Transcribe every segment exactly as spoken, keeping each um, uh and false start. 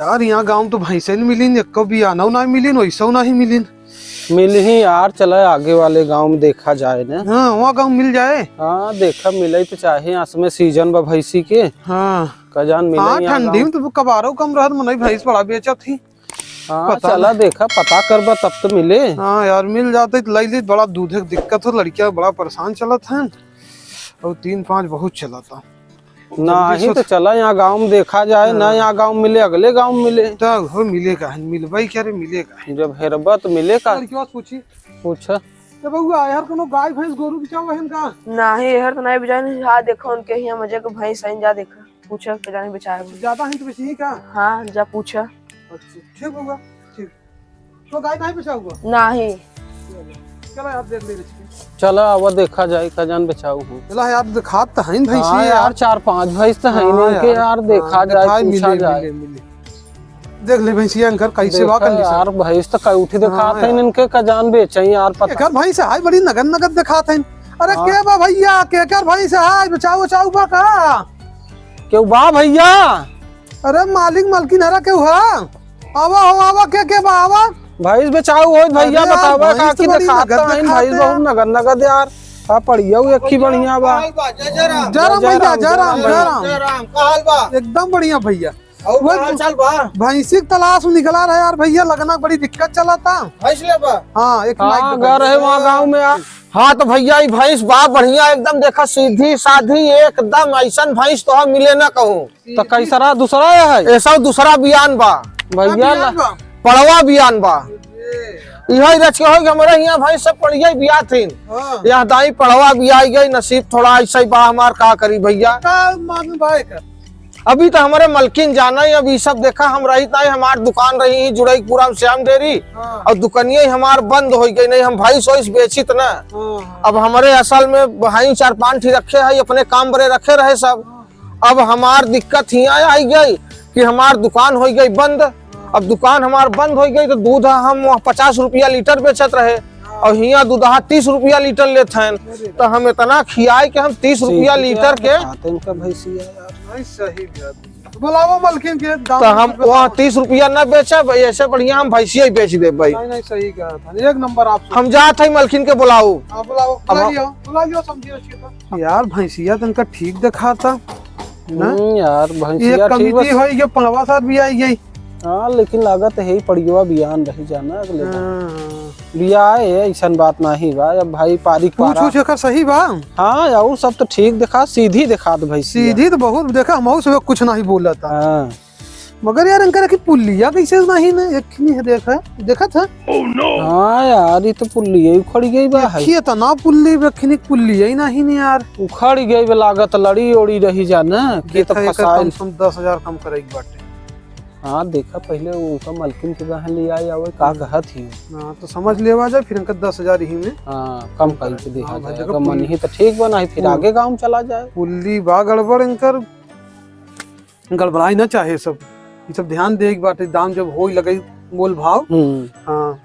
यार, यहाँ गाँव में तो भैंसे नहीं मिलीन, एक्को बियानौ नहीं मिलीन, वैसौ नहीं मिलीन। मिलही यार, चला आगे वाले गाँव में देखा जाए ना। हाँ, वहाँ गाँव मिल जाए। हाँ, देखा मिले तो चाहे, असमय सीजन बा भैंसी के। हाँ। का जान मिले हाँ, यहाँ ठंडी गाँव। में तो कबारो कम रहत, मनई भैंस बड़ा बेचत ही। हाँ, पता चला नहीं। देखा, पता करबा तब तो मिले। हाँ यार, मिल जाते तो लई ली, बड़ा दूधे के दिक्कत हो, लड़किया बड़ा परेशान चलत है। और तीन पाँच बहुत चलत है। जल्दी नहीं से तो चला यहाँ गाँव में देखा जाए, ना हाँ। यहाँ गाँव में मिले, अगले गाँव में मिले। तब हो मिले का है, मिलबई क्या रे, मिले का है। जब हेरबा तो मिले का। लड़किया से पूछी। पूछा। तो बउआ, यार कोनो गाय भैंस गोरू बिचावा है का? नहीं, यार तो नहीं बिचावा नहीं। हाँ, देखो उनके यहाँ मजे के भैंस है, जा देखा। पूछा के जाने बिचावा है। ज्यादा है तो बेची का? हाँ, जा पूछा। अच्छा, ठीक बउआ, ठीक। तो गाय नहीं बेचा हुआ? नहीं। चलो यार, देख ले बेच के। चलो, अब देखा जाए, का जान बेचाऊ हूँ। चलो यार, दिखात तो है भैंसी हाँ यार, यार। चार पांच भैंस तो है हाँ इनके यार। यार, देखा हाँ, जाए, दिखाई पूछा मिले, जाए। मिले, मिले। देख ले भैंसिया इनकर कैसे बा देखा condition। यार, भैंस तो कई उठी दिखात हाँ है यार। इनके, का जान बेचे यार, पता। एकर भैंस है, बड़ी नगद नगद दिखात है। अरे हाँ। के बा भैया, केकर भैंस है, बेचाऊ, बेचाऊ बा का? केहू बा भैया? अरे मालिक, मलकिन हरा केहू है? आवा हो, आवा, के, के बा, आवा। भैंस बेचाऊ होई भैया, अरे यार, बतावा भैंस का तो की बड़ी दिखात नगद तो है, दिखात भैंस है। बहुत नगद, नगद यार। का पड़िया हुई, अक्खी बढ़िया बा। का हाल बा? जय जय राम। जय राम भैया, जय राम, जय राम। जय राम, का हाल बा? एकदम बढ़िया भैया। और वो का हाल चाल बा? भैंसी के तलाश में निकला रहे यार भैया, लगना बड़ी दिक्कत चला था। भैंस ले बा? हाँ, एक हाँ, माइक गा रहे वहाँ गाँव में यार। हाँ तो भैया, ई भैंस बा बढ़िया एकदम, देखा सीधी साधी एकदम, ऐसन भैंस तो हम मिले ना कहूँ। तो कैसरा दूसरा है? ऐसा दूसरा बियान बा। भैया बियान ला- बा? पड़वा बियान बा। इहे रच के होई कि हमरे हियाँ भैंस सब पड़िया बिया थीन। हाँ। यहाँ दाई पड़वा बिया गई, नसीब थोड़ा ऐसा ही बा हमार, का करी भैया। का मालूम बा एकर? अभी तो हमरे मलकिन जाना ही, अब ई सब देखा हम रहित नहीं, हमार दुकान रही ही जुड़ईपुरा में श्याम डेयरी, हाँ। और दुकनिया ही हमार बंद हो गई, नहीं हम भैंस वैंस बेचित ना। हाँ, हाँ। अब हमरे असल में भाई चार पांच ठी रखे है, अपने काम बरे रखे रहे सब। हाँ। अब हमार दिक्कत हियाँ आई गई कि हमार दुकान हो गई बंद। हाँ। अब दुकान हमार बंद हो गई तो दूध हम वहाँ पचास रुपया लीटर बेचत रहे हाँ। और हियाँ दूधहा तीस रुपया लीटर लेत हैं। अरे। तो हम इतना खियाए कि हम तीस रुपया लीटर के खाते इनका भैंसिया यार। नहीं, सही बात। बुलावा मलकिन के, दाम तो हम कुछ बताओ। वहाँ तीस रुपया ना बेचब, ऐसे बढ़िया हम भैंसिया ही बेच देब भाई। नहीं, नहीं, सही कहा था, एक नंबर आप। हम जात है मलकिन के बुलाओ। हाँ, बुलाओ, अब बुला हम लियो, बुला लियो, समझियो अच्छी बात। यार, भैंसिया तनका ठीक दिखाता ना? हम्म, यार, भैंसिया ये ठीक कमिटी बस। होई, ये पड़वा साथ भी आई गई। हाँ, लेकिन लागत है ही पड़ियवा बियान रही जाना अगले दिन। हाँ, हाँ। बिया है, ऐसन बात नहीं बा। अब भाई पारी पूछ पारा। पूछ एकर सही बा? हाँ, और सब तो ठीक दिखा, सीधी दिखा दे भाई, सीधी तो बहुत देखा, हम से कुछ नहीं बोला था। हाँ। मगर यार, इनकर की पुल्लिया कैसे नहीं ने? एक नहीं है, देखा, देखा था? हाँ यार, ये तो पुल्लिया ही उखड़ गई बा है। देखिए, इतना पुल्ली रखने, पुल्लिया ही नहीं ने यार। उखड़ गई बा, लागत लड़ी ओड़ी रही जा ना, कि तो देखा, एकर फसाइल। कम से कम दस हजार कम करे के बाटे। हाँ, देखा, पहले उनका मलकिन के बहन ले आए, आवे, का कहत ही। हाँ, तो समझ लेवा जाए, फिर इनका दस हजार ही में। हाँ, कम करके देखा हाँ, भाई, जाए, देखो, अगर मन पुल-, ही तो ठीक बना है, फिर पुल-, आगे गाँव चला जाए। पुल्ली बा गड़बड़ इनकर, गड़बड़ाई ना चाहे सब, ये सब ध्यान दे के बाटे, दाम जब होई लगे मोल भाव। हम्म। हाँ।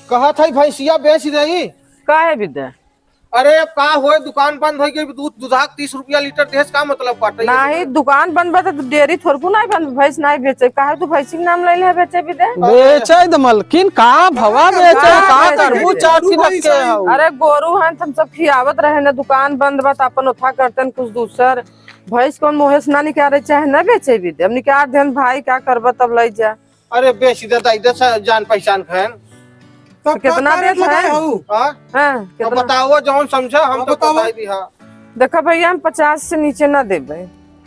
कहत है भैंसिया बेच देई। काहे बिदा? अरे, अब का होए, दुकान बंद हो गई, दूध, दुधाक तीस रुपया लीटर देस, का मतलब बाटे? नहीं, दुकान बंद बा, तो डेयरी थोड़कू नहीं बंद, भैंस नहीं बेचे। काहे तू भैंसी के नाम ले ले बेचे भी दे? बेचे तो मलकिन, का भवा बेचे, का का बेचे? करबू, चार की रख के हो। अरे, गोरू हन, हम सब खियावत रहे ना, दुकान बंद बा, तो अपन उठा करते हैं कुछ दूसर। भैंस कौन मोहे से ना निकाले, चाहे ना बेचे भी दे, अब निकाल देन भाई, का करबा तब ले जा। अरे बेच दे दाई, दे स-, जान पहचान खान। तो कितना का रेट है? हाँ? हाँ, तो कितना? बताओ, जौन समझा, हम अब तो बताओ। बताई दी, हाँ। देखा भैया, हम पचास से नीचे ना देबे।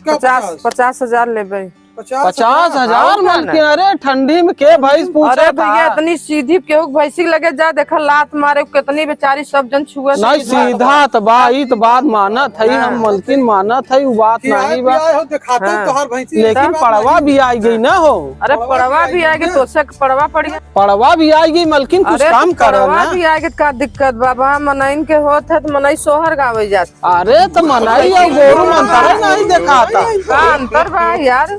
का पचास, पचास? पचास हजार लेबे। पचास हजार? पचास हजार और का मन ना? के, अरे ठंडी में के भैंस पूछा अरे भैया, था? इतनी सीधी केहू के भैंसी लगे जा, देखा लात मारे, कितनी बेचारी सब जन छुए नहीं, सीधा। सीधा तो बा, ई तो बात मानत है, हाँ। हम मलकिन मानत है, उ बात कि नहीं आए बा। भी आए हो, दिखाते हैं हाँ। तोहार भैंसी लेकिन ऐसी बात पड़वा नहीं। भी आई गई ना हो। अरे पड़वा पड़वा भी भी आई आई गई, ना। तोसे के पड़वा पड़ गया। पड़वा भी आई गई, मलकिन कुछ अरे काम तो करो पड़वा ना। भी आई गई, का दिक्कत बा? बा, मनइन के होत है तो मनई सोहर गावे जात। अरे तो मनई और गोरू में अंतर नहीं देखाता। का अंतर बा यार?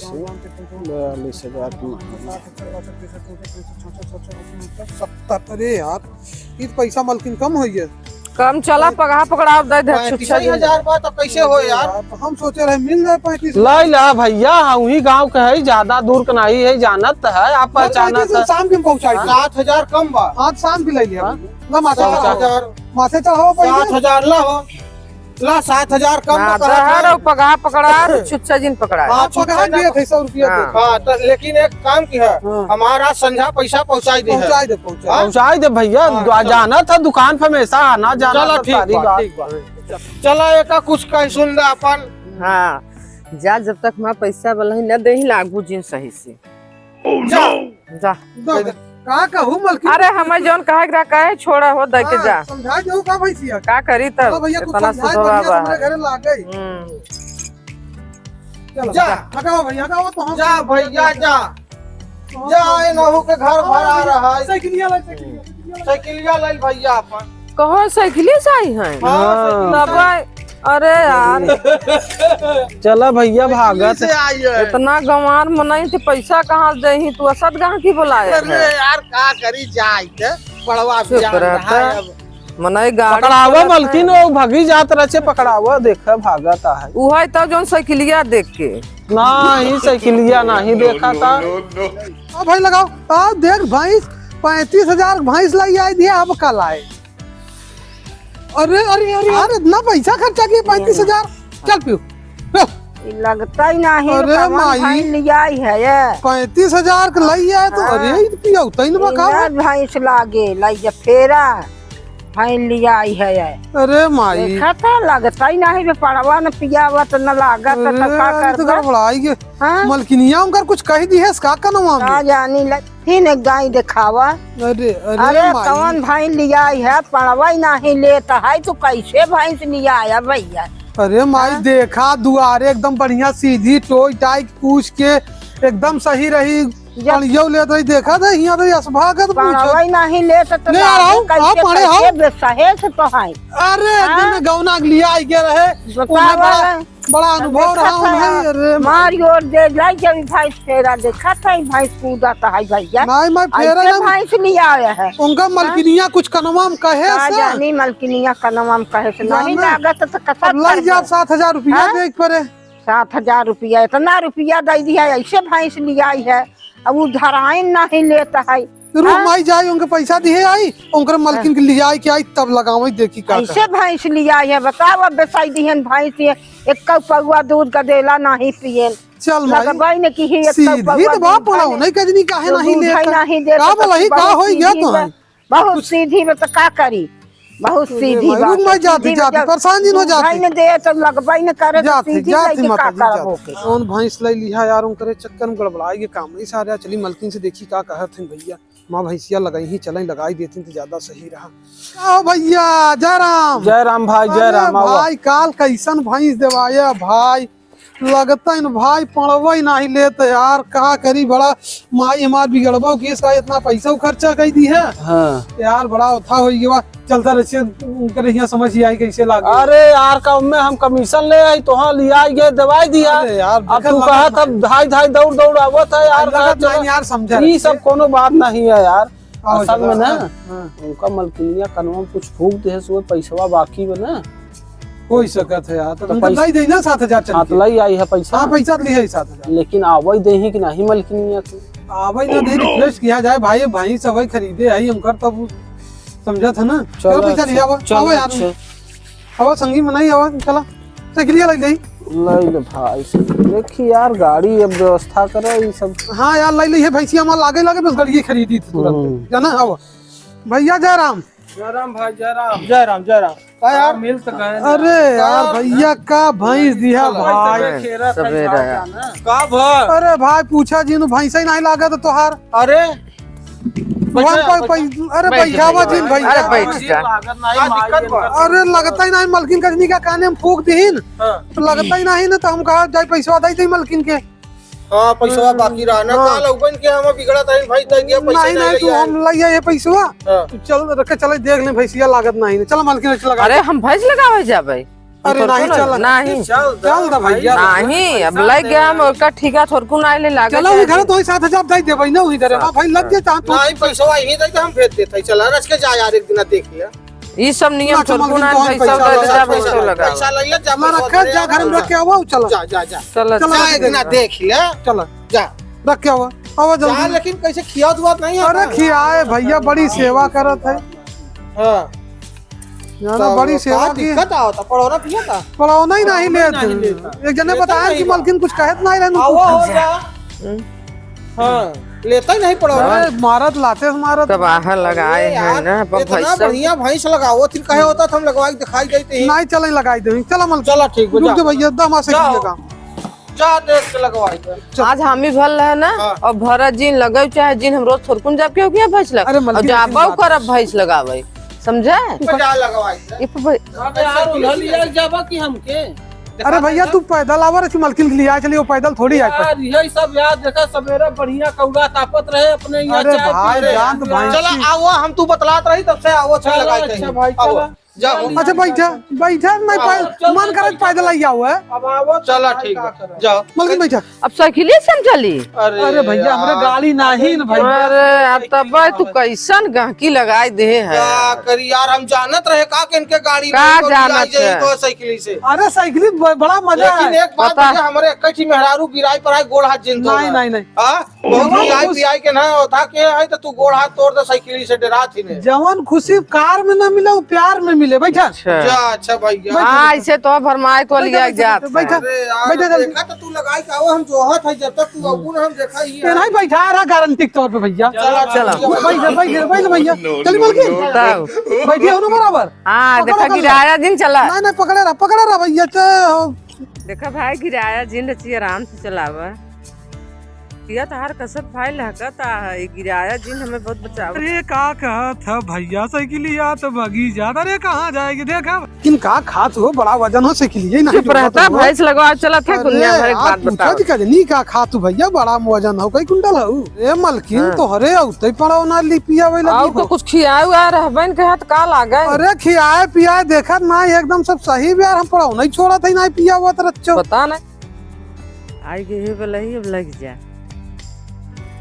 से बयालीस हजार की। सत्तर। अरे यार, ई तो पैसा मलकिन कम होई है। कम चला, पगहा पकड़ाव दे दे, पैंतीस छुच्छा जिन। हजार बा तो कैसे हो यार? तो हम सोचे रहे मिल जाए पैंतीस। लाई ला भैया, हम ही गाँव के है, ज्यादा दूर के नहीं है, जानत है, आप पहचानत है। शाम के पहुँचाई दे। सात हजार कम बा। आज शाम के ले लिया। हाँ? ला माथे चढ़ाओ। सात हजार। माथे चढ़ाओ पहले। सात हजार ला हो। ला, सात हजार कम ना, में कहत दहर है। और पगहा पकड़ा, तो छुच्छा जिन पकड़ा। हाँ, हाँ, पगहा छुच्छा दिए ना। थे, सौ रुपया हाँ। दे। हाँ, तो लेकिन एक काम की है, हाँ। हमारा संझा पैसा पहुँचाई दे है। पहुँचाई दे, पहुँचाई दे। हाँ, पहुँचाई दे भैया, हाँ, दु-, चलो। जानत है दुकान पे हमेशा आना जाना चलो, तो ठीक सारी बा, बात। ठीक बा। चला, एका कुछ कह सुन दे अपन। हाँ, जा, जब तक हमारा पैसा वाला ही न दे ही लागू जिन सही से। Oh, जा। No! जा। दे दे। का कहू मलकिन? अरे, हमें जौन कहे के रहा, कहे छोड़ा हो, दे के हाँ, जा। समझा दो का भैंसिया? का करी तब? चलो भैया, कुछ इतना समझाए, सुधवा बढ़िया से बा। हमारे घरे लागे। हम्म। चलो, जा। हटाओ भैया, हटाओ तो हम जा भैया, जा। तो हम जा, तो ए नहू के घर भरा रहा है। साइकिलिया लाई, साइकिलिया, साइकिलिया लाई। साइकिलिया लाई भैया अपन। कहो, साइकिलिया से आई हैं? हाँ, हाँ। साइकिलिया तब से। आई। अरे यार। चला भैया, भागत। से आई है। इतना गंवार मनई थे, पैसा कहाँ से देही? तू असत गाँव की बुलाए अरे है? यार, का करी, जाए के पड़वा चुप बियाह रहता। रहा है अब। मनई गाड़ी पकड़ावा चलत मलकिन, है। वो भगी जात रहे, पकड़ावा, देखे, भागत है। उहे तो जौन साइकिलिया देख के। ना, ही साइकिलिया नहीं देखा था। No, no, no, no। अब भाई लगाओ, आ देख भैंस, पैंतीस हजार भैंस लाई आई दिया, अब कल आए। अरे, अरे, अरे, यार, इतना पैसा खर्चा किए, पैंतीस हजार? चल पियो, पियो। ई लगता ही नहीं, अरे कवन माई। भैंस लियाई है ये? पैंतीस हजार के लई है तो, हाँ। अरे, ई तो पियो, तैन बा का? इनर भैंस लागे, लई जा फेरा, भैंस लियाई है ये। अरे माई। देखा था, लगता ही नहीं, बे पड़वा न पियावत न लागत, तो अरे, का ई तो करबा? गड़बड़ाई गे। हाँ? मलकिनिया उनकर कुछ कह दी है, इसका कनवा में? का जानी ले। फिर एक गाय देखावा। अरे, अरे अरे, माई। कवन भैंस लियाई है, पड़वा ही नहीं लेत है, तो कैसे भैंस लियाया भैया? अरे माई, हाँ? देखा दुआरे एकदम बढ़िया सीधी टोई टाई पूछ के एकदम सही रही, जब पड़ियो लेत रही, देखा था, हियां तो यस भागत पड़वा पूछत। ही नहीं लेत तो ले आ रहा हूँ, कैसे, आओ, पड़े आओ। कैसे बेसहे से तो है। अरे, हाँ? दिन गौना के लिए आई के रहे, बतावा उन्हें बड़ा ना। बड़ा अनुभव रहा है। अरे मारी ओर दे, लाई जब भैंस फेरा देखत है, भैंस कूदत है भैया। नहीं, मैं फेरा ऐसे ना। भैंस लियाए है। उनका हाँ? मलकिनिया कुछ कनवा में कहे का से? जानी मलकिनिया कनवा में कहे से। नहीं जाने। लागत तो कसर अब लाई कर जाब दे। सात हजार रुपया हाँ? दे के परे। सात हजार रुपया, इतना रुपया दे दिया, ऐसे भैंस लियाई है। अब उ धराइन नहीं लेत है। रुक हाँ? माई जाई, उनके पैसा दिहे आई, उनकर मलकिन के लियाई के आई, तब लगावई देखी का ऐसे कहत। भैंस लियाई है, बताओ, अब बेचाई दिहन भैंस ये, एक कौ पौआ दूध का देला नहीं पियन। चल माई, लगबाई न कि ही एक कौ सीधी पौआ तो बाप दूध पड़ाओ, है। नहीं कजनी काहे तो नहीं दूध है लेता? नहीं देता का तो बोला ही, का बहुत होई गया सीधी तो बा, है? बहुत सीधी बा तो का करी? बहुत अरे सीधी भाई, बात रुक, है, मैं जाते, सीधी जाते, जब परेशान जिन हो दूध जाते। है न दे, तो लगबई न करे, तो जाते, सीधी जाते, लइके का माता जी, करब जाते। ओके? कौन भैंस ले लिहा यार, उनकरे चक्कर में गड़बड़ा, ये काम नहीं सारे। चली मलकिन से देखी का कहत हैं भैया, माँ भैंसिया लगाई ही, चलें लगाई देती तो ज्यादा सही रहा। का हो भैया, जय राम। जय राम भाई, जय अरे राम, आवा। भाई, काल कैसन भैंस देवाया भाई, लगता है न भाई, पड़वा ही नहीं लेत यार, का करी, बड़ा माई हमार बिगड़बो केस का इतना पैसा खर्चा कर दी है। हाँ। यार, बड़ा उठा हो गया, चलता रहिए, उनके यहाँ समझ ही आई कैसे लागे। अरे यार, का उनमें हम कमीशन ले आई, तोहाँ लिया आई गए, दवाई दिया। अरे यार, अब देखल तू लगत कहा नहीं। तब धाई धाई दौड़ दौड़ आवत है यार, अरे लगत चला। नहीं यार, समझा ई रहे। सब कोनो बात नहीं है यार। हाँ, असल में ना, हाँ, हाँ। उनका मलकिनिया कनवा में कुछ फूक दे, सो पैसवा बाकी बा ना। हो ही सकत है यार, तो तो उनका पैसा दे देना सात हजार चल हाँ, तो के। लाई आई है पैसा। हाँ, पैसा तो लिया ही सात हजार। लेकिन आवई देही कि नहीं मलकिनिया के? आवई ना दे, request किया जाए, भाई, भाई सब खरीदे आई, उनकर तब समझत है ना। चलो चलो, पैसा अच्छा, लिया, आवा, चलो, आवा यार। अच्छा। आवा, संगी मनाई, आवा, चला। साइकिलिया लग जाई। ले ले भाई, देखी यार, गाड़ी अब व्यवस्था करे, ई सब। हाँ यार, ले ले, ये भैंसिया माल लागे लागे, बस गाड़ी खरीदी थी तुरंत। हम्म। जाना, आवा। भैया, जय राम। जय राम भाई, जय राम। जय राम, जय राम। का यार? मिल तो गए ना। अरे यार, का? भैया का भैंस दिया चलो, भाई। सवेरे खेरा था सवेरे साहब आया। जाना। का भा? अरे भाई, पूछा जिन, भैंस ही नहीं लागत तोहार। अरे। भगवान बैठा, पर बैठा। पै-, अरे बैठ बैठावा भैया। जिन भैया। अरे बैठ जा। लागत नहीं, का माई दिक्कत बा? इनका अरे लगता ही नहीं, मलकिन कजनी का काने में फूक दीन। हाँ। तो लगता ही नहीं ना, तो हम कहा जाए पैसवा दे दे मलकिन के। हाँ, पैसवा बाकी रहा ना, हाँ। काल उबन के हम बिगड़त हईन भाई, तै दिया पैसा नहीं, नहीं, नहीं तू लिया हम है। लइया ये पैसवा। हाँ। तू चल, रख के चले, देख ले, भैंसिया लागत नहीं, चल मालकिन, चल लगा। अरे, हम भैंस लगावे जाबे? अरे, हम नहीं, थोड़को चल। नहीं। चल, चल दा भैया। नहीं, अब पैसा लग गया, हम दे। ओकर ठीका थोड़को ना ले लागत चलो, है। उधर तो सात हजार दे देबै ना, उधर। हाँ। हाँ, भाई, लग गया, चाहे तू नहीं, पैसवा यहीं दे, तो हम भेज देते हैं। चल, रच के जा यार, एक दिन देख लिया। ई सब नियम ना, चल, थोड़को ना, मलकिन, पैसा पैसा दे दे, जा, पैसा पैसा लगा। पैसा ले ले, जा, ना, पैसा रखा, दे, जा, घर में जा। रख के आवा, चला। जा, जा, जा। चला, चला, चला, एक दिन देख ले। चला। जा। रख के आवा, आवा जा, जल्दी। लेकिन कैसे खियात हुआत नहीं है अरे, का? खियाए भैया, बड़ी सेवा करत है। हाँ। जाना, तो बड़ी का सेवा की। दिक्कत आवत है? पड़ौना पिया था? पड़ौना ही नहीं पड़ौना लेत। नहीं लेता। एक जने लेता बताया नहीं कि बा। मलकिन कुछ कहत नहीं रहन। आवा हो जा। हाँ, लेता ही नहीं पड़ौना। अरे, मारत लाते से मारत। तब आहा लगाए अरे हैं यार, ना, अब इतना भैंसा। बढ़िया भैंस लगाओ, फिर कहे होता तो हम लगवा के दिखाई देते हैं। नहीं, चले लगाई दे, चला मलकिन। चला, ठीक बा, रुक जा। जा भैया, दम आ से जा। कीजिएगा। जा देख के लगवाई दे। चल। आज हामी भल रहे ना, हाँ। और भरत जिन लगई, चाहे जिन हम रोज थोरकुन जाब के हो गया भैंस लग-, अरे, और मलकिन जाबो की बात। करब भैंस लगावे, समझे? ऊपर जा लगवाई दे। ये पे भाई अबे यार, उन्हें लिया जाबा कि हमके? अरे भैया, तू पैदल आवा, रची मलकिन के लिए आ, चलिए, वो पैदल थोड़ी आए यार, पर। यही सब यार, देखा, सवेरे बढ़िया कौड़ा तापत रहे अपने यहाँ अरे चाय भाई, पी रहे। जान तो भाई। चला, आओ, हम तू बतलात रही, तब से आओ, अच्छा चला, लगाई अच्छा दे। भाई, आओ। चला। जाओ। अच्छा, बैठा, बैठा, नहीं, आओ, पै-, चल, मन करे चल, पैदल आई जाओ, है। अब आओ, चला, चल, ठीक का बा। करब? जाओ। मलकिन, बैठा। अब साइकिले से हम चली? अरे अरे भैया, हमरा यार। गाड़ी नाही न भाई। अरे यार, तब भाई तू कैसन गहकी लगाई दे है? का करी यार, हम जानत रहे का कि इनके गाड़ी का में तो जानत आई जाई है? तो साइकिल से। अरे साइकिल ब-, बड़ा मजा लेकिन है। एक बात पता है, हमरे एक ही मेहरारू बिराई पर आए, गोड़ हाथ जिन नहीं, धोना। नहीं, नहीं। हाँ? बहुत जवन पियाई खुश- पियाई के ना होता के है तो तू गोड़ हाथ तोड़ दे साइकिल से, डरात ही नहीं। जवन खुशी कार में ना मिले, वो प्यार में मिले। बैठा। अच्छा। जा, अच्छा भैया। बैठा, हाँ, बैठा। ऐसे तो भरमाए को बैठा, लिया बैठा, जात बैठा। है। अरे यार, बैठा जल्दी। देखा तो तू लगाई का, वो हम जोहत है, जब तक तू अबू ना हम देखा ही ये है। नहीं बैठा रहा गारंटी के तौर पे भैया। चला, चला। चला। बैठ, बैठ, बैठ भैया। चली मलकिन। तब। बैठिए हो ना बराबर। हाँ, पकड़ो, देखा पकड़ो। गिराया जिन चला। नहीं, नहीं, पकड़े रहा, पकड़े रहा भैया, तो देखा भाई, गिराया जिन रची, आराम से चलावा। भैया, तहार कसम भाई लहकत आ है, गिराया जिन, हमें बहुत बचाव। अरे का कहत है भैया, साइकिलिया तो भगी जात। अरे कहाँ जाएगी, देखा। किन का खात हो, बड़ा वजन हो, साइकिलिया ही नहीं चुप रहता, भैंस लगवा चलत है, दुनिया भर के बात बताओ। कजनी का खात हो भैया, बड़ा वजन हो, कई कुंटल हो? ए मलकिन, हाँ। तोहरे अउते पड़ो ना लिपिया वही लगी आउ तो हो। कुछ खियाए हुआ रहबे न कहे तो का लागे? अरे खियाए पियाए देखत ना, एकदम सब सही बा यार, हम पड़ो नहीं छोड़त है, नहीं पिया हुआ तो रच्चो। पता नहीं। आई गई है बलही, अब लग जा।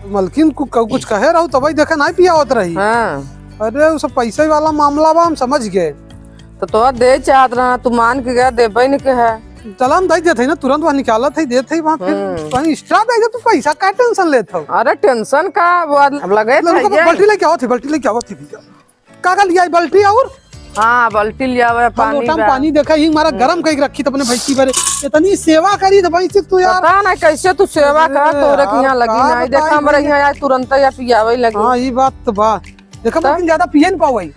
मलकिन कु-, कउ कुछ कहे रहू, तबही देखा नाहीं पियावत रही। हाँ। अरे, उ सब पैसे वाला मामला बा, हम समझ गए। तो तोहर दे चाहत रहा, तू मान के गया, देबे न के है। चला, हम दे देत है ना, तुरंत वहाँ निकालत है, देत है वहाँ, फिर हम्म। कहीं extra दे दे, तू पैसा का tension लेत हो? अरे, tension का, वो अब लगे ले, था रुको, ये। बल्टी लेके आवत है, बल्टी लेके आवत है भैया। का का लिया, बल्टी और? हाँ, बल्टी लिया हुआ है, हम पानी लोटा में बा। पानी देखा, ही हमारा हम्म। गरम कइके रखी त अपने भैंसी बरे। इतनी सेवा करी त भैंसी तू यार। पता ना कैसे तू सेवा अरे कर, तोरे के यार, यहाँ लगी का नहीं। देखा, बताई हमरे भैया। यहाँ आज तुरंत या पियावे लगी। हाँ, ये बात तो बा। देखा, तब? लेकिन ज्यादा पिए न पावे।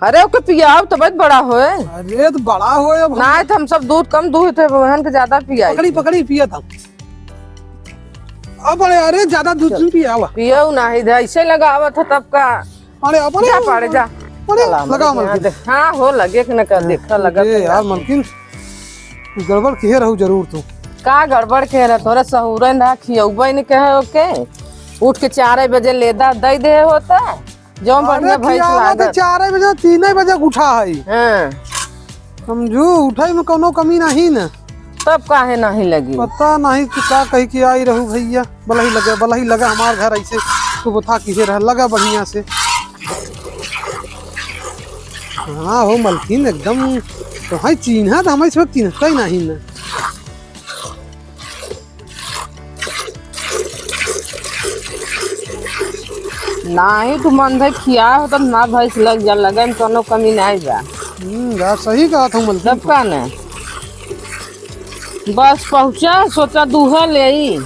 अरे, ओके पियाव, तब बड़ा होए। अरे, तो बड़ा होए अब हम। नहीं, तो हम सब दूध कम दूध थे, बहन के ज्यादा पियाई। पकड़ी, पकड़ी, पिया था। अब अरे, अरे, ज्यादा दूध चल। नहीं पियावा। पियो नहीं, ऐसे लगावत है तब का। अरे, अपने जा पाड़े, जा। अरे, चला, लगा मलकिन। हाँ, हो लगे कि न कर, देखा लगा ए, तो यार, लगा। मलकिन, गड़बड़ किहे रहू जरूर तू। का गड़बड़ किहे रह? तोरे सहूरे ना खियौबे न कहे ओके। उठ के चारे बजे लेदा दे दे होता। जो अरे, बढ़िया भैंस खियावा तो लागत। चारे बजे, तीने बजे उठा है। हाँ। समझू, उठे में कौनो कमी नहीं न। तब काहे नहीं लगी? पता नहीं तू का कही कि आई रहू भैया। बलही लगा, बलही लगा हमार घर ऐसे। तू बता किहे रह, लगा बढ़िया से। हाँ हो मलकिन, एकदम तो है चिन्हा, तो हमें इसमें चिन्हता ही नहीं न। नाही, तू मन भर खिया हो, तब ना भैंस लग जा, लगन कोनो कमी नाही बा। हम्म, बात सही कहा था मलकिन। तब का ना? बस पहुँचा, सोचा दूहा ले आई।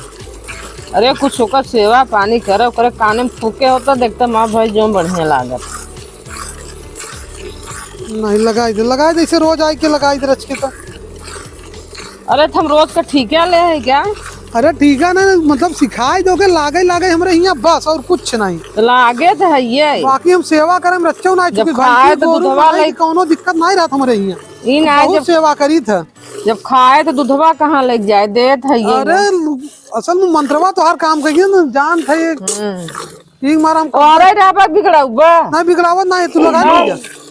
अरे, कुछ ओकर सेवा पानी करे, ओकरे काने में फूके होता, देखता माँ भैंस जो बढ़िया लागत। नहीं, लगाई दे, लगाई दे, इसे रोज आई के लगाई दे रच के तो। अरे, तो हम रोज का ठीका ले है क्या? अरे, ठीका ना, मतलब, सिखाई दोगे, लागे, लागे हमरे हियाँ बस, और कुछ नहीं। तो लागे तो है ये। बाकी हम सेवा करे में रच्चो ना, जब चूंकि खाए भैंसी तो गोरू दूधवा बनाई लाई। कौनो दिक्कत नहीं रहत हमरे हियाँ। ई ना बहुत जब सेवा करी था। जब खाए तो दूधवा कहाँ लेके जाए, देत है ये अरे, ना। असल में मंत्रवा तो हर काम करिए ना, जान था ये। हम्म। ठीक मारा हम और रहबा बिगड़ाऊ बा। नहीं बिगड़ावत ना है, तू लगा नहीं। दीजिए।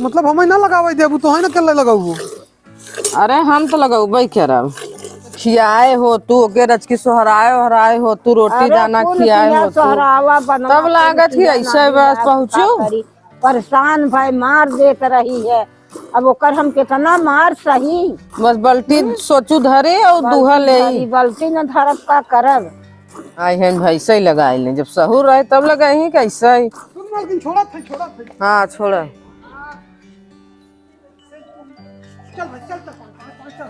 मतलब हमें ना लगावे देबू, तो है ना के लगाऊ। अरे हम तो लगउबे करब। खियाए हो तू ओके रचकी, सोहराए ओहराए हो तू, रोटी अरे दाना कुल खियाए किया हो तू। सोहरावा बनवा तब के लागत ही खिया ऐसे नहीं बस यार, पहुँचू। का करी? परेशान भाई मार देत रही है, अब ओकर हम कितना मार सही। बस बल्टी हम्म? सोचू धरे और बल्टी दूहा ले। धरी, बल्टी न धरब का करब? आई हैं भाई, सही लगाई ले, जब सहूर रहे तब लगाई ही कैसे ही। सुन मालकिन, छोड़ा था, छोड़ा था। हाँ, छोड़ा। चल भाई, चल, चल, चल, चल, चल।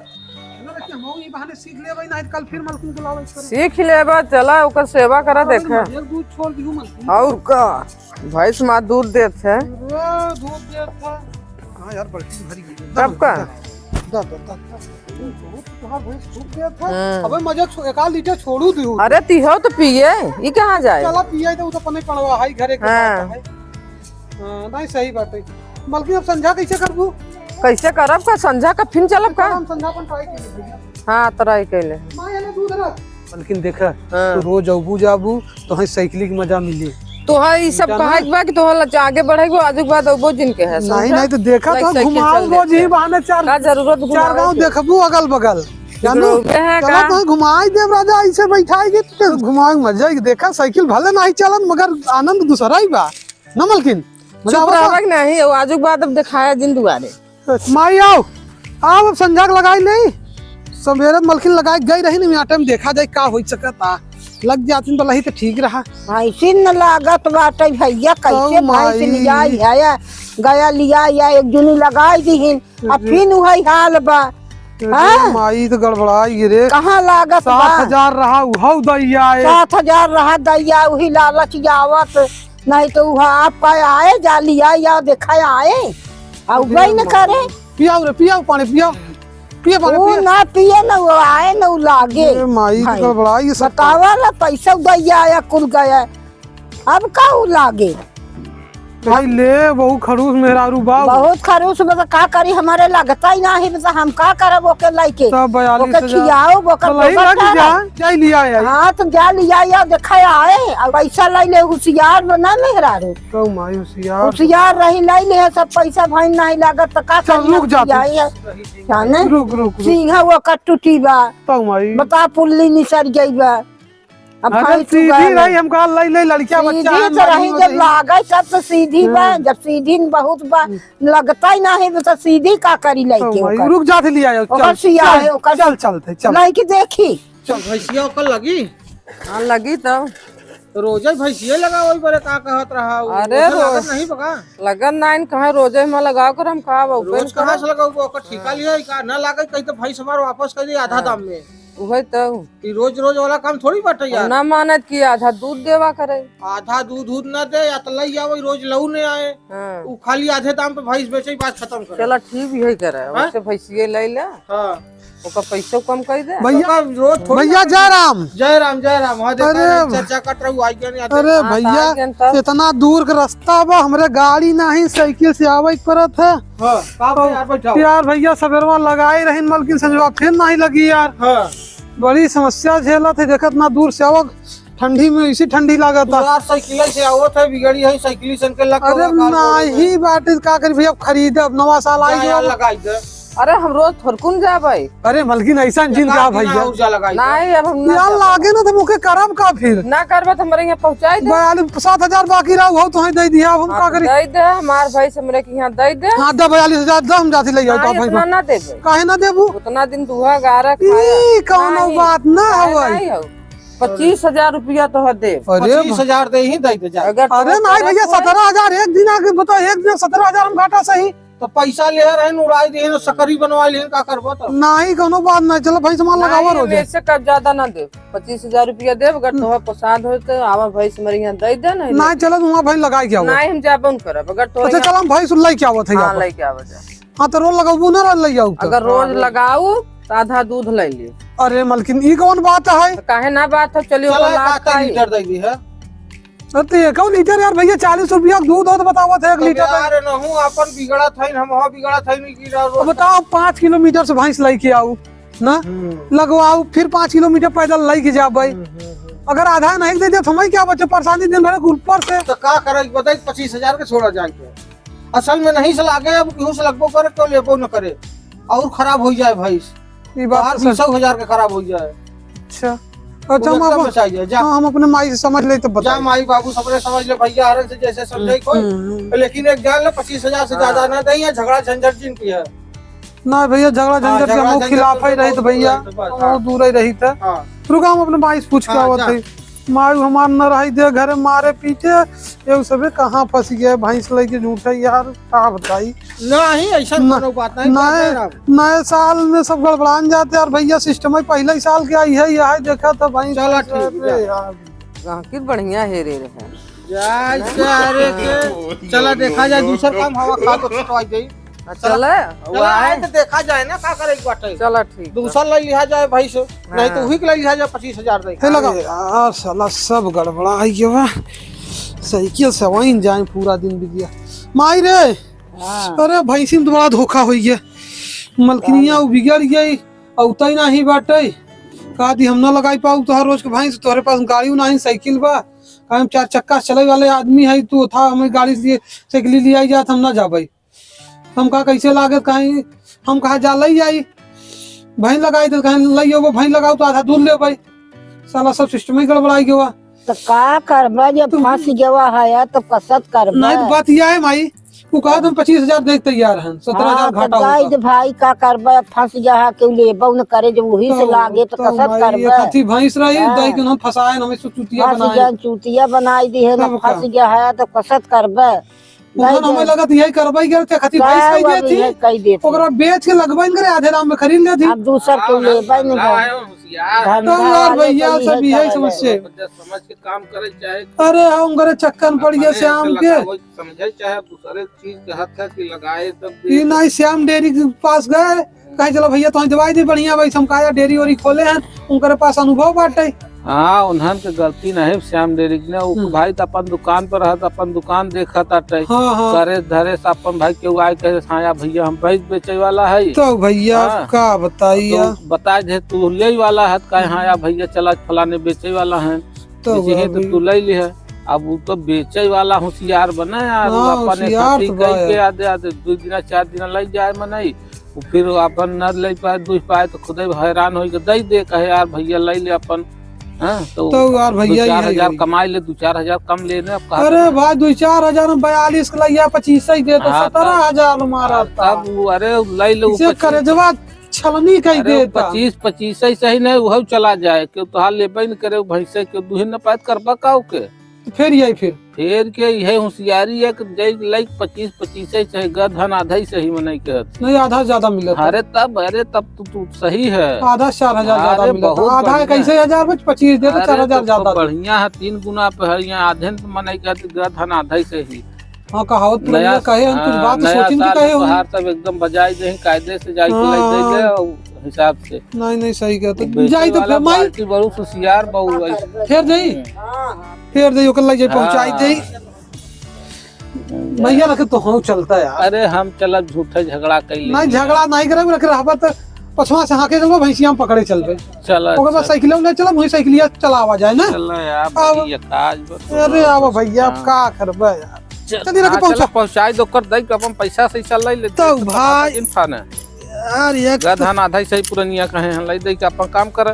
ना, बच्चे, हम ई बहाने सीख लेबै, नहीं तो कल फिर मलकिन बुलावे करो। सीख लेबा, चला, ओकर सेवा करा, हाँ, देखा। एक दूध छोड़ दिहू मलकिन। और का? भैंस माँ दूध देत है। अरे, दूध देत है। हाँ यार, बल्टी भरी गई। तब का? दा, दा, दा, दा। दूध तोहार भैंस खूब देत है। हाँ। अबे मजा छो-, एक आध लीटर छोड़ू दिहू। अरे, तिहो तो पिए, ई कहाँ जाए? चला, पिए तो, उ तो अपने पड़वा है, घरे के हाँ। बात है। हाँ, नहीं, सही बात है। मलकिन, अब संझा कैसे करबू? कैसे करब का? संझा का फिन चलब का? हम संझा अपन try कर लेते हैं। हाँ, try कर ले। माँ, ये ले दूध रख। मलकिन, देखा, हाँ। तू रोज अबू जाबू, तो है साइकिल की मजा मिली। तो है, ई सब कहे के बा कि तो है, आगे बढ़े के बा, आजू के बाद अबो जिन के है, नहीं, समझा? नहीं, तो देखा, तो साइकिल घुमाओ चल रोज ही देते। बहाने चार, का जरूरत चार घुमावे गाँव के? देखबू अगल बगल, जानू? रोके है चला, का? तो घुमाई देब राजा, ऐसे बैठाई के, तो घुमाओ, मजा आएगी। देखा, साइकिल भले नहीं चलन, मगर आनंद दूसरा ही बा। ना मलकिन? मजा चुप आवत बा? रहबा कि नहीं? वो आजू के बाद अब दिखाया जिन दुआरे। माई आओ, आओ अब संझा के लगाई नहीं। सवेरे मलकिन लगाई गई रही नहीं, आटे में देखा जाए का हो सकत आ। लग जातिन बलही तो ठीक रहा। भैंसिन न लागत बाटे भैया, कैसे तो भैंस माई। लियाई है, गया लियाई है, एक जुनी लगाई दीहिन, अब अरे। फिर उहई हाल बा। अरे हाँ? माई तो गड़बड़ाई रे। कहाँ लागत बा? सात हजार रहा, उहौ दैया ए। सात हजार रहा दैया, उही लालच आवत। नहीं तो उ आपका आए, जा लिया या देखा आए, अउबे न करे। पियाओ रे, पियाओ पानी, पियाओ। पिए पानी, ऊ पिए। ना पिए, ना ऊ आए, ना ऊ लागे। ए माई, तो भाई, गड़बड़ाई ये सब। बतावा ला, पैसा उदैया आया, कुल गया, अब का ऊ लागे? भाई ले, बहुत खड़ूस मेहरारू बा। बहुत खड़ूस बा, तो का करी, हमरे लगता ही नाही, तो हम का करब ओके लइके? सब बयालीस हजार। ओके खियाओ, ओकर तो लई गोबर लग जा, डालो। जाई लिया आई। हाँ, तो जा लिया आई, देखा आए, अब पैसा लइ ले, हुसियार बना मेहरारू। तो माई हुसियार। हुसियार रही, लइ ले, सब पैसा भाई नाही लागत, तो का चल, करी, रुक जा तू। खियाई है। जाने? रुक, रुक, रुक। सींघा ओकर टूटी बा। तो माई। बता, पुल्ली निसर गई बा। अब अरे खाई तू सीधी गए रही, ना। हम कहा लई, लई, लड़किया सीधी बच्चा है, तो रही, लड़ी जब होती। लागे सब तो सीधी बा, हम्म। जब सीधी न बहुत बा, हम्म। लगता ही नाही, तो सीधी का करी तो लइके भाई, ओकर? रुक जा, ले आयो, ओकर चल, सिया चल, है, ओकर चल, चलते, चल। लइके देखी। चल, भैंसिया ओकर लगी? हाँ, लगी तो। रोजे भैंसिया लगाओ, वही बरे का कहत रहा, वो अरे ओकर रोज लागत नहीं बका? लगन नाइन कहाँ रोजे में लगाओ कर हम खाब, रोज कहाँ से लगाओ, ओकर ठिका लिया, का ना लागे, कहीं तो भैंस हमार वापस कर दी आधा हाँ। दाम में। उहे तो। ई रोज रोज वाला काम थोड़ी बाटे यार। ना मानत कि आधा दूध देवा करे। आधा दूध, दूध ना दे, या तो लई आवे, रोज लऊ ने आए। हाँ। उ खाली आधे दाम पे भैंस बेचे, बात खत्म करे। चला ठीक भी है करे, हाँ? वैसे भैंसिए लई ले। हाँ। ओकर पैसो कम कर दे। भैया, ओकर रोज थोड़ी भैया, ना जय राम। जय राम, जय राम। हाँ, देखा अरे रे, चर्चा कट रहू, आई गया नहीं, अरे हाँ, भैया, तो आई गया तब। इतना दूर के रास्ता बा, हमरे गाड़ी नाही, साइकिल से आवे के पड़त है। हाँ, का भाई, यार, बैठाओ। यार भैया, सबेरवा लगाए रहिन मलकिन, संजवा फिर नाही लगी यार। हाँ। बड़ी समस्या झेलत है, देखत ना दूर से आवक, ठंडी में इसी ठंडी लागत तू है। यार साइकिल से आवत है, बिगड़ी है, साइकिल सन के लग अरे नाही बाटे, का करी भैया, अब खरीदे, अब नवा साल आई यार, गया। लगाई दे। अरे हम रोज थोड़कुन जाबे। अरे मलकिन, ऐसा जिन का भैया। ऊर्जा लगाई दे। नाही, अब हम ना यार जाबे। लागे ना तो मुके करब का फिर? ना करबे तो हमरे यहाँ पहुँचाई दे। बयालीस, सात हजार बाकी रहा, वो तो दे दिया, अब हम हाँ, का तो करी? दे दे, हमार भाई से हमरे के यहाँ दे दे। हाँ, दे बयालीस हजार, दे, हम जाती ले जाओ, नहीं, का भाई इतना बा? ना देबे। काहे ना देबू? उतना दिन दुहा गारा ई खाया। कौनो नहीं, बात ना काहे हवे। नहीं हो? पच्चीस हजार रुपया तो है देब। अरे पच्चीस हजार दे ही दे दे जा। अगर अरे तो नहीं भैया, सत्रह हजार एक दिन आके बताओ, एक दिन सत्रह हजार हम घाटा सही। तो पैसा ले रहे न, उड़ाई दे न, सकरी बनवा ले, का करबो तो? नहीं, कौनो बात नहीं, चलो भाई, सामान लगावा नहीं, रोज। हम ऐसे कब ज्यादा ना देब, पच्चीस हजार रुपया देब, अगर हम्म। तोहर पसंद हो तो आवा भाई से हमरे यहाँ दे दे, नहीं नहीं, दे। चलो, तुम भाई लगाई के आओ। नहीं, हम जाबे न करब, अगर तो अच्छा, यहाँ चलो, हम भाई सुन लाई के आवत है हाँ, यहाँ पर। लेके आवा जा। हाँ, तो रोज लगाबू ना, रोज लई जाऊ तो। अगर रोज लगाऊ, तो आधा दूध ले ली। अरे मलकिन, ई कौन बात है? तो काहे ना बात हो, चलिए, चला, ओकर लाख एक आधा खाई। लीटर दे दी है। अरे तो एक लीटर यार भैया, चालीस रुपया दूध हो तो बतावत है एक तो लीटर। यार, नहू अपन बिगड़त है, हम वहाँ बिगड़त है, नहीं गिरा रोज। अब बताओ, पाँच किलोमीटर से भैंस लई के आऊ ना, हम्म। लगवाऊ, फिर पाँच किलोमीटर पैदल लई के जाबे। हम्म, हम्म, हम्म। अगर आधा नहीं दे दे, तो हमें क्या बचे? परेशानी दिन भर के ऊपर से। तो का करे, बताई, पच्चीस हजार के छोड़ा जाए के। असल में नहीं से लागे, अब केहू से लगबो करे, तो लेबो न करे, और खराब हो जाए भैंस। ई बात बाहर तो सच। बीसों हजार के खराब हो जाए। अच्छा। अच्छा, वो हम एकदम अब, बचाई जाए, जा। हाँ, हम अपने माई से समझ ले तो जा, बताई। माई बाबू सबरे समझ ले भैया, हरन से जैसे समझे कोई। हम्म, हम्म। लेकिन एक जान ले, पच्चीस हजार से हाँ। ज्यादा ना दे, या झगड़ा झंझट जिन की है। ना भैया, झगड़ा हाँ, झंझट के झगड़ा हम झंझट खिलाफ ही तो रही तो बहुत भैया, दूर है, बस, वो हाँ। दूर ही रही था। हाँ। रुका, हम अपने माई से पूछ के हाँ, आवत जा। है। माई हमार न रही दे घरे मारे पीटे, ये सबे कहाँ फंस गए भैंस लेके झूठे यार, का बताई। नहीं, ऐसा ना, कोनो बात नहीं, ना, बात है ना। नए साल में सब गड़बड़ान जाते यार भैया, सिस्टम है पहले ही साल के आई है, यह देखा था भैंस चला भैंस ठीक अरे है। यार। गाहकी बढ़िया है रे रहे। जाए से अरे के, चला देखा जाए, दूसर काम हवा खा तो छुटवाई जाई। हाँ, चला। चला, वो चला, आए। आए तो देखा जाए ना, का करे के बाटे। चला, ठीक बा। दूसर ले लिहा जाए भाई से, नहीं तो हाँ। वही के ले लिहा जाए, पच्चीस हजार दे। हे लगा। अरे यार, साला सब गड़बड़ा है ये बा। साइकिल से वहीं जाए पूरा दिन बिगिया। माई रे, हाँ। अरे भैंसी में तो बड़ा धोखा हो गया। मलकिनिया का? वो बिगड़ गई, औता ही नहीं बाटे। कहा दी हम ना लगाई पाऊ तोहर रोज के भैंस, तोहरे पास गाड़ी नहीं, साइकिल बा। हम चार चक्का चले वाले आदमी है, तू था हमें गाड़ी लिए, साइकिल ले आई जात, हम ना जाबे। हम कहा, "कैसे लागत?" कहीं हम कहा, "जा लई आई, भैंस लगाई दे।" कहीं, "लई आओ, भैंस लगाओ तो आधा दूध ले भाई।" साला सब सिस्टम ही गड़बड़ाई गवा। तो का करबा, जब तू फंस गवा है तो कसत करबा। नहीं तो बात यह है माई, वो कहा, "तुम पच्चीस हजार दे तैयार हैं, सत्रह हजार हाँ, तो घाटा गाय होता।" दे भाई, का करबा, फंस गया है, क्यों लेबा न करे, जब वही से तो, लागे तो तो कसत माई, करबा। एक अथी भैंस रही, हाँ। दही के नाम फंसाए, हमें सु-, चुतिया फंस बनाए। गया, चुतिया बनाई दी है ना, तब का? फंस गया है तो कसत करबा। उधर नहीं हमें दे। लगत यही करवाई गए थे, खती भैंस कह दिए थी। कह दिए थे। ओकरा बेच के लगवाइन करे, आधे दाम में खरीद ले थी। अब दूसर को हाँ, लेबे नहीं ना करे। आयो, होशियार। धंधा तो यार वाले भैया, तो सब यही यही करले। समस्या। समझ के काम करे चाहे। अरे, हम करे चक्कर में पड़ गए अपने श्याम के। लगावे, समझे चाहे दूसरे चीज के हाथ का कि लगाए तब दे। ये नहीं, श्याम डेयरी के पास गए, कहे, "चलो भइया, तोहई देवाई दे, बढ़िया भाई, हम काया डेरी ओरी खोले हैं, उनकरे पास अनुभव बाटे।" हाँ, उन्हन के गलती नहीं, श्याम डेरी के ने, उ हम्म। भाई त अपन दुकान पर रहत, अपन दुकान देखत आटे। हाँ, हाँ। करे धरे से अपन भाई केहू आए कहे, "हाँ या भइया, हम भैंस बेचे वाला है।" तो भइया, हाँ। का बताई तो या? बता दे, तू ले वाला है, कहे, "हाँ या भइया, चला फलाने बेचे वाला है।" तो जैसे है तो भाई। तू ले लिहे। अब उ तो बेचे वाला होशियार बने यार, उ हाँ, अपन होशियार एकाकी तो बा कई के यार। आधे, आधे दो दिन, चार दिन ले जाए मनई, उ फिर अपन न ले पाए, दुख पाए तो खुदे हैरान होई के दे दे, कहे, "यार भइया ले ले अपन।" हाँ, तो तो यार भइया, दो चार हजार यही कमाई ले, दो चार हजार कम लेने, अब कहा अरे था। भाई, दो चार हजार में बयालीस के लइया पच्चीस ही दे, तो हाँ, सत्रह हजार मारा हाँ, था। तब वो, अरे, ले ले, वो इसे पच्चीस करेजवा छलनी कई अरे, देता। पच्चीस, पच्चीस ही सही नहीं, वह चला जाए, क्यों तोहार लेबे न करे, भैंसे के दुहे न पाए, करबा का ओके? तो फिर यही फिर। फिर के यह होशियारी है कि जय लाइक पच्चीस, पच्चीस ही सही, ग धन आधा ही सही मनई कहत। नहीं, आधा ज्यादा मिलत है। अरे तब, अरे तब तू, तू सही है। आधा चार हजार ज्यादा अरे मिलत है। बहुत आधा बढ़िया। कैसे हजार में पच्चीस दे तो अरे चार हजार तो ज्यादा दे। बढ़िया है, तीन गुना पे है, यहाँ आधे न मनई कहत, ग धन आधा ही सही। हाँ, कहावत पुरनिया नया, कहे हैं, कुछ हाँ, बात नया सोचिन के साल कहे हो। त्योहार सब एकदम बजाई दे, कायदे से जाई के हाँ। ले दे, और हिसाब से। नहीं, नहीं, सही कहते। वो बेचे जाई तो वाला फिर माई। बाल्टी बड़ू होशियार बहू है। फेर जाई? हम्म। फेर जाई, ओकर लग जाई, पहुंचाई हाँ। जाई। भैया, रखे तो हम चलता यार। अरे, हम चलब, झूठे झगड़ा कैले नहीं, झगड़ा नहीं करे, रखे रहबा तो पछवा से हाँके चलबो, भैंसिया हम पकड़े चलबे। चला, ओकर बाद चल। साइकिल ले चलब, वही साइकिलिया चलावा जाए ना। चला यार, अब भैया, काज बा, अरे, अब भैया, अब हाँ। का करबे यार? चल, चल, इधर के हाँ, पहुंचा। चला, पहुंचाई दो, कर दई के अपन पैसा से चल ले, ले, तो दे, भाई। दिन थाने। यार, एक ग तो धन आधा ही सही पुरनिया कहे हैं, ले दई के अपन काम करे।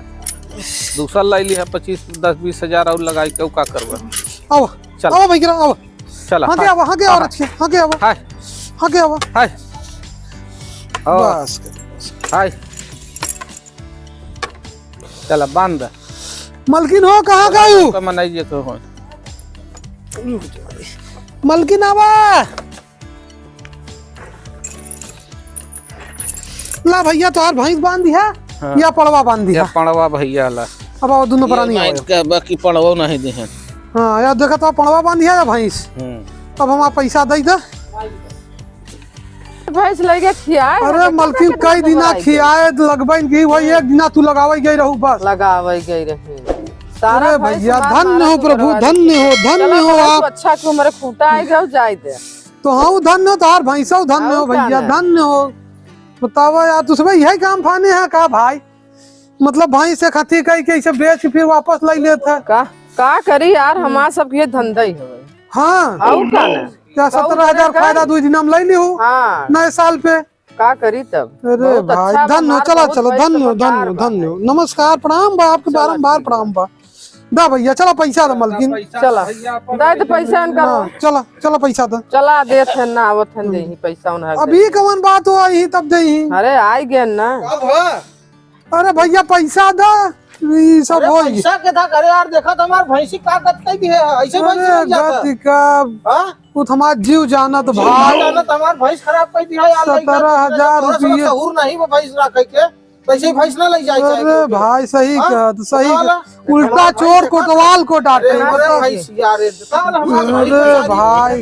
दूसरा ले लिया पच्चीस, दस, बीस हजार और लगाई के, का करबे? आओ, चल। आओ भाई, गिरा, आओ। चला, हाँ, के हाय। आवा, हाँ, के आवा, हाँ, रचिया, हाँ, के आवा। हाय। हाँ, के आवा। हाय। ओ। बस। हाय। चला, बांध। मलकिन हो, कहाँ गयू? तो मनाइए तो हो। मलकिन आवा। ला भैया, तोहार भैंस बांध दिया हाँ। या पड़वा बांध दिया? या पड़वा भैया ला। अब आओ, दोनों ये प्राणी माइट आओ। का बाकी पड़वा नहीं दे हैं। हाँ, यार देखा तो पड़वा बांध दिया या भैंस? हम्म। अब हमारा पैसा दे दे। भैंस लइके खियाए अरे है, मलकिन, कई दिना खियाए लगबैन की वही एक दिना तू लगावे गई रहू बस। लगावे गई रही। सारा अरे भैंस भैया, मार धन्य मारा हो तू प्रभु, करवा धन्य दे। हो, धन्य चला हो भैया, तू आप। अच्छा कि हमारे खूंटा आए गए, जाए दे। तो हाँ, धन्य हो, तोहार भैंसा धन्य हो और का भैया, ना? धन्य हो। बतावा यार, तू सब यही काम फाने है का भाई? मतलब भैंस से खती कई के इसे बेच के फिर वापस लाई लेत है। का, का करी यार, हमार सब के धंधा ही हवे। हाँ। और का ना? क्या और सत्रह हजार करे का? फायदा दो दिन हम ले ली हो हाँ। नए साल पे। का करी तब? अरे बहुत भाई, अच्छा धन्य हो, हमार चला, बहुत चला, भाई धन्य हो, सब धन्य हो, बा। धन्य हो। नमस्कार, प्रणाम बा, आपके चला, बारंबार ठीक। प्रणाम बा। दा भैया, चला पैसा दा मलकिन। चला, दा तो पैसा इनका हाँ, रो। चला, चला पैसा दा। चला देत है ना, आवत है, देही पैसा उन्हें अभी देही। कवन बात हो, आई तब देही। अरे, आई गए ना। अब हाँ। अरे भैया, पैसा दा, ई सब अरे होई। पैसा के दा, अरे यार, देखा तो हमार भैंसी का गत कई दी है, ऐसे भैंसी अरे नहीं जाता। गति का, हाँ? वो तो हमार जीव जानत जीव भाई। जानत, हमार भैंस खराब कई दी है यार, लइका। सत्रह हजार तोरा सब रुपये। सहूर नहीं वो भैंस रखे के, वैसे ही भैंस ना ले जाए अरे चाहे। भाई, सही हाँ? कहत, सही बताओ कहत। ना। उल्टा चोर कोटवाल को डांटे। अरे, अरे भाई, यार, ये बताओ ना, हमार अरे भैंस भाई।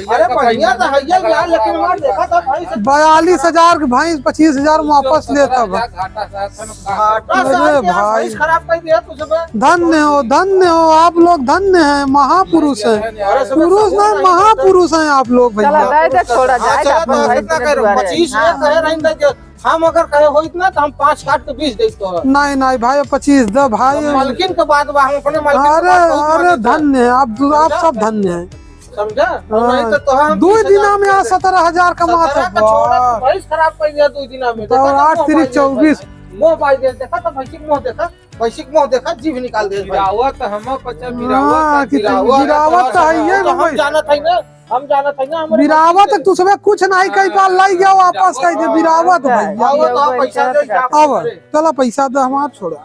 अरे बढ़िया तो है ये यार, लेकिन हमार देखा था भैंस। बयालीस हजार के भैंस पच्चीस हजार में वापस लेत हब। घाटा अरे साहब के यहाँ भाई। भैंस खराब कर दिया तू सब। धन्य हो, धन्य हो, आप लोग धन्य हैं, महापुरुष हैं। अरे सब पुरुष सहूर नहीं, नहीं महापुरुष हैं आप लोग चला, भैया। दे दे, छोड़ा हाँ, जाए, चला, अपन तो भाई इतना के कह रहे, दुआरे। पच्चीस ये हाँ। कहे रहे ना कि हम अगर कहे होइत ना तो हम पाँच काट के बीस देत तो। नहीं, नहीं भाई, पच्चीस दे भाई। तो मालकिन के बात बा, हम अपने मालकिन के अरे, बात बहुत अरे मानते हैं। धन्य है, आप दु-, आप समझा? सब धन्य हैं। समझा? और नहीं तो हाँ। तोहार हम दो बीस हजार दिना में आज देते। सत्रह हजार कमात सत्रह है, का छोड़ा, वाह। तू भैंस खराब कर दिया दो दिना में। तो देखा तो आठ मोह तिरिक बाज चौबीस। मोह बाज दे, देखा तो भैंसी के मोह देखा, भैंसी के मोह देखा, जीभ निकाल दे भाई। गिरावत हम पचा हाँ, गिरावत, कि गिरावत गिरावत तो है, ये तो हम भाई। जानत है ना। हम जानत है ना, हमरे बिरावत मर्जी से। तू सबे कुछ नहीं कही पा, लाई गया वापस कह दे, बिरावत हाँ, भैया। आओ तो आप पैसा दे, जाओ अब, घरे। चला पैसा दे, हमार छोड़ो।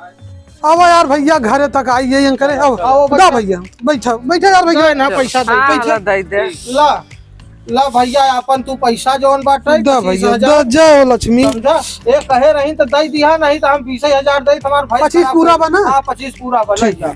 अब यार भैया घरे तक आई, ये करे, अब, आओ दा भैया। भैया, बैठा, बैठा यार भैया। दे ना पैसा दे। हाँ, पैसा ला दे दे। ला, ला भैया, अपन तू पैसा जौन बाटे, दा पच्चीस हजार। भैया, दा, जय हो लक्ष्मी। समझा? ए, कहे रही तो दे दिया, नहीं तो हम बीस हजार दे, तुम्हार भाई पच्चीस खराब पूरा हो। बा ना? हाँ, पच्चीस पूरा बा, ठीक। ले जा।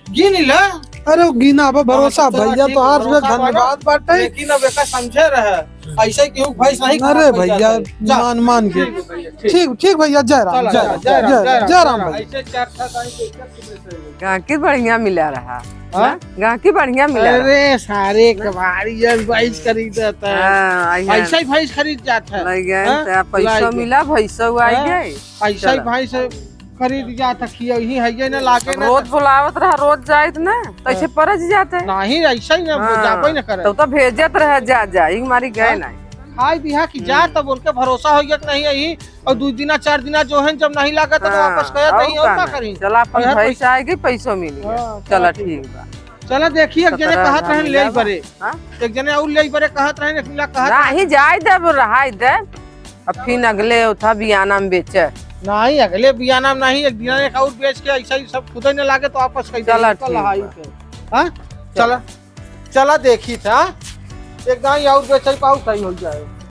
गिन ले। अरे वो गिना बा भरोसा हाँ, तो चला भैया, ठीक, तोहार से भरोसा बा, धन्यवाद बाटे। लेकिन अब एका समझे रहे, ऐसे केहू भैंस नहीं अरे खराब भैया, भैया, जाए। जा। मान, मान के। ठीक है भैया, ठीक। ठीक, ठीक भैया, जय राम, चला, जय राम, जय राम, जय राम, जय राम जय राम भैया। ऐसे चर्चा कहीं से इज्जत किधर से होगी? गाहकी बढ़िया मिला रहा। हाँ? ना? गाहकी बढ़िया मिला रहा। अरे सारे कबाड़ी जब भैंस खरीदत है। हाँ, आई है। ऐसा ही भैंस खरीद जात है। लग गए, हाँ? तो पैसा लाए के। मिला, भैंसा आई हाँ? गए। ऐसा ही चला। भैंस खरीद जात है, खिया ही है, ये ना लागे ना रोज तो। बुलावत रहा, रोज जाइत ना, तो ऐसे हाँ। परज जाते। नहीं, ऐसा ही ना, हाँ। जाबे ना करे। तो, तो भेजत रहा, जा, जा, ई मारी गए हाँ? नहीं। खाई बिहा की जा, हम्म। तब उनके भरोसा हो गया कि नहीं, यही और दो दिना, चार दिना जो है, जब नहीं लागत, तो हाँ, वापस गया और नहीं, और का का ना? करी? चला, अपन और यार, भैंस पैसा आएगी, पैसो मिली। हाँ, चला, चला, ठीक ठीक। बा। चला, देखी, एक जने सत्रह कहत रहन, ले बा। बरे। हाँ? एक जने और ले बरे कहत रहन, एक मिला कहत नहीं, रहन। जाए दे, अब रहाई दे। अब फिर अगले उठा बियाना में बेचे। नहीं, अगले बियाना में नहीं, एक दिना एक और बेच के ऐसा ही सब खुदे न लागे, तो वापस कह दे, चला, निकल ठीक आई बा। के। हाँ? चला। चला। चला, देखी था। एक दाई और बेचे, पाऊ सही हो जाए।